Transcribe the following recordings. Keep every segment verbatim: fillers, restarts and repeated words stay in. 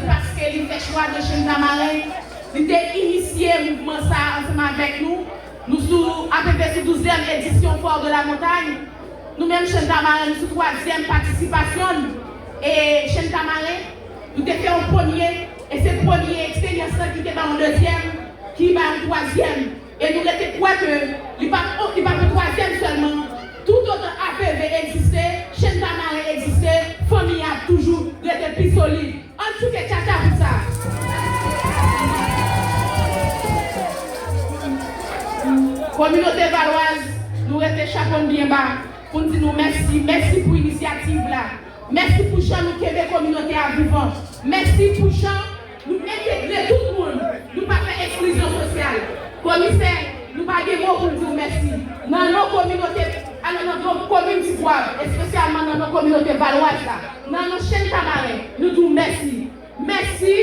Paske li fè chwa de Chen Tamaren, li te inisye mouvman sa a ansanm avèk nou. Nou sou, apeprè sou douzèm edisyon Foire de la Montagne. Nou menm Chen Tamaren, nou sou twazyèm patisipasyon n. E Chen Tamaren, nou te fè yon premye, e se premye eksperyans lan ki te bay yon dezyèm, ki bay yon twazyèm. E nou rete kwè ke li pa, li pa pou twazyèm sèlman. Toutotan A P V egziste, Chen Tamaren egziste, fanmi a ap toujou rete pi solid. Ann tchouke tchatcha pou sa. Kominote valwaz, nou rete chapo n byen ba pou n di nou mèsi. Mèsi pou inisyativ la. Mèsi pou jan nou kenbe kominote a vivan. Mèsi pou jan nou entegre tout moun. Nou pa fè eksklizyon sosyal. Komisè, nou pa gen mo pou n di w mèsi. Nan non kominote, a, nan non komin Ti Gwav, espesyalman nan non kominote valwaz la, nan non Chen Tamaren, nou di w mèsi. Mèsi.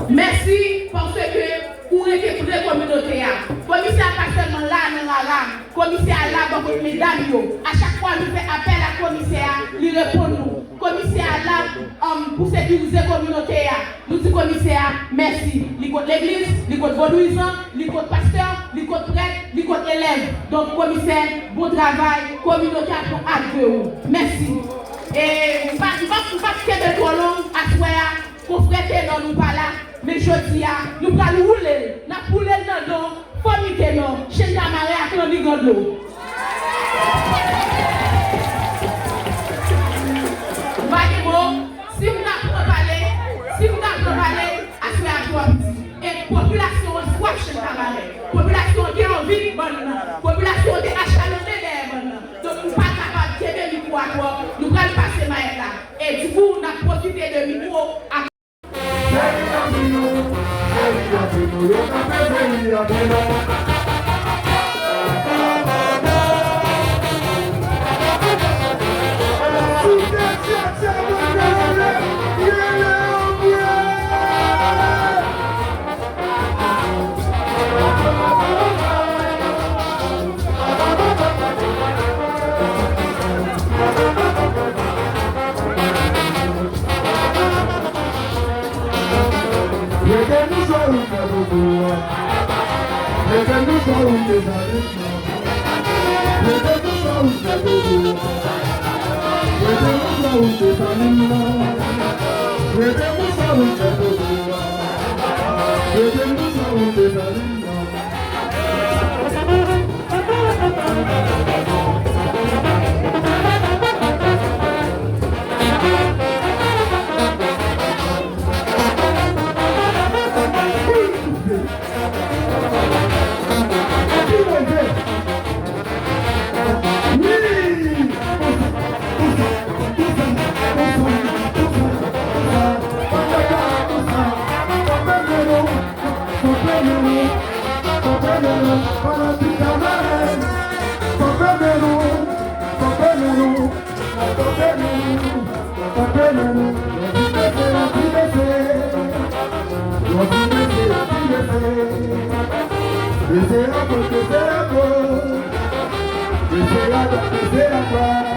Mèsi paske ou rete pre kominote a. Komisè a pa sèlman la nan rara. Komisè a la bò kot medam yo. A chak fwa nou fè apèl a komisè a, li reponn nou. Komisè a la, um, pou sekirize kominote a. Nou di komisè a mèsi. Li kot legliz, li kot vodouyizan, li kot pastè, li kot prèt, li kot elèv. Donk, komisè, bon travay. Kominote a pran ak de ou. Mèsi. E m pa, m pa, m p ap kenbe twò long aswè a. Konfrè Tenò, nou pa la, men jodi a, nou pral woule l, n ap woule l nan do fanmi Tenò, Chen Tamaren ak Lanbi Grann Dlo. M pa gen mo, si m ta pran pale, si m ta pran pale, aswè a twò piti. E popilasyon an swaf Chen Tamaren. Popilasyon an gen anvi bòn nan. Popilasyon an te achalonne dèyè bòn nan. Donk, nou pa kapab kenbe mikwo a twòp. Nou pral pase mayèt la. E dikou, n ap pwofite de mikwo a. Peyi a pou nou, peyi a pou nou, yo kanpe peyi a pou nou. Sou tèt tchatcha, mwen rele, rele anmwe. Rete nou jwe ou fè bobo a. Rete nou jwe ou fè zanmi. Rete nou jwe ou fè bobo a. Rete nou jwe ou fè zanmi. Rete nou jwe ou fè bobo a. Rete nou jwe ou fè zanmi. Bese a gòch, bese a dwat, bese a gòch.